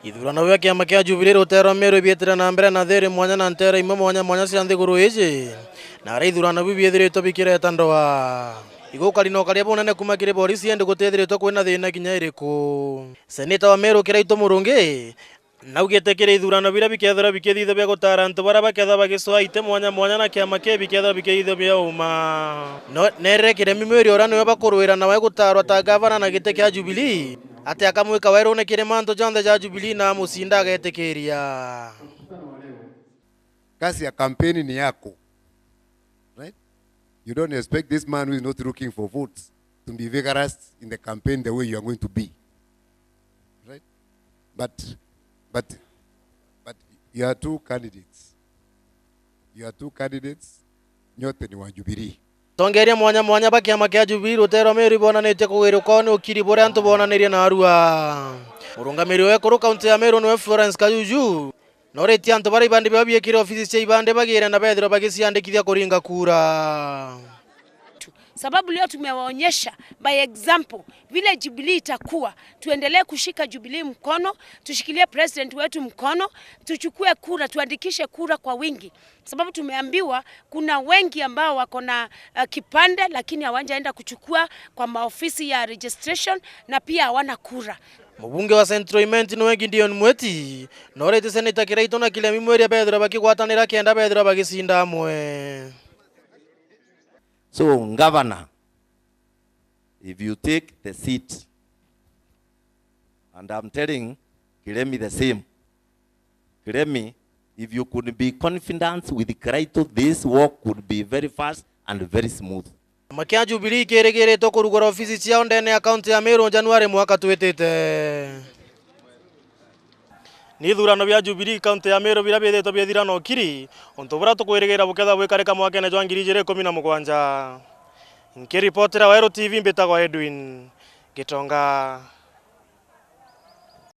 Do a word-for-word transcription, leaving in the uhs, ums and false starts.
Ithurano bia kiama kia Jubilee ruteere rwa Meru ibiitire na mbere na thiri mwanya na nteere imwe mwanya mwanya cia nthiguru iji, na aria ithurano biu biithiritwe bikireta ndoa. Igukari na ukaria bunene kuuma kiri borisi, indi gutiithiritwe kwina thiina kinya iriku. Seneta wa Meru Kiraitu Murungi naugite kiri ithurano biria bikethirwa bikithithia bia gutaara antu baria bakethirwa bagicwaa iti mwanya mwanya na kiama kii bikethirwa bikithithia bia uma. No neerire Kiremi Mwiri uria niwe bakurwira nawe gutaarwa ta gavana na giti kia Jubilee, ati akamwika werune kiri mantu jonthe ja Jubilee na amucinda agetikiria. Kazi ya kampeni ni yako. Right? You don't expect this man who is not looking for votes to be vigorous in the campaign the way you are going to be. Right? But, but, but you are two candidates. You are two candidates. Nyote ni wa Jubilee. Atongeria mwanya mwanya ba kiama kia Jubilee ruteere rwa Meru ibonanitie kugwirwa kwao ni ukiri buria antu bonanirie narua. Murungamiri wa ekuru kaunti ya Meru niwe Florence Kajuju. Noritie antu baria ibandi biao biekire ofisi cia ibandi bagiire na bethirwa bagiciandikithia kuringa kura. Sababu leo tumewaonyesha by example vile Jubilee itakuwa. Tuendelee kushika Jubilee mkono, tushikilie president wetu mkono, tuchukue kura, tuandikishe kura kwa wingi. Sababu tumeambiwa kuna wengi ambao wako na, uh, kipande lakini hawajaenda kuchukua kwa maofisi ya registration na pia hawana kura. Mubunge wa Central Imenti niwe Gideon Mweti, na uritie Senator Kiraitu na Kiremi Mwiria bethirwa bakigwatanira kenda bethirwa bagicinda amwe. So, Governor, if you take the seat, and I'm telling Kiremi the same, Kiremi, if you could be confident with Kiraitu, this work could be very fast and very smooth. Kiama kia Jubilee kirigiritwe kurugura ofisi ciao ndene ya kaunti ya Meru Januari mwaka twitite. Ni ithurano bia Jubilee kaunti ya Meru biria bithitwe biethira na ukiri, untu buria tukwirigira bukethirwa bwikarika mwakene jwa ngiri ijiri ikumi na mugwanja. Nkiripotera Weru T V mbitagwa Edwin Gitonga.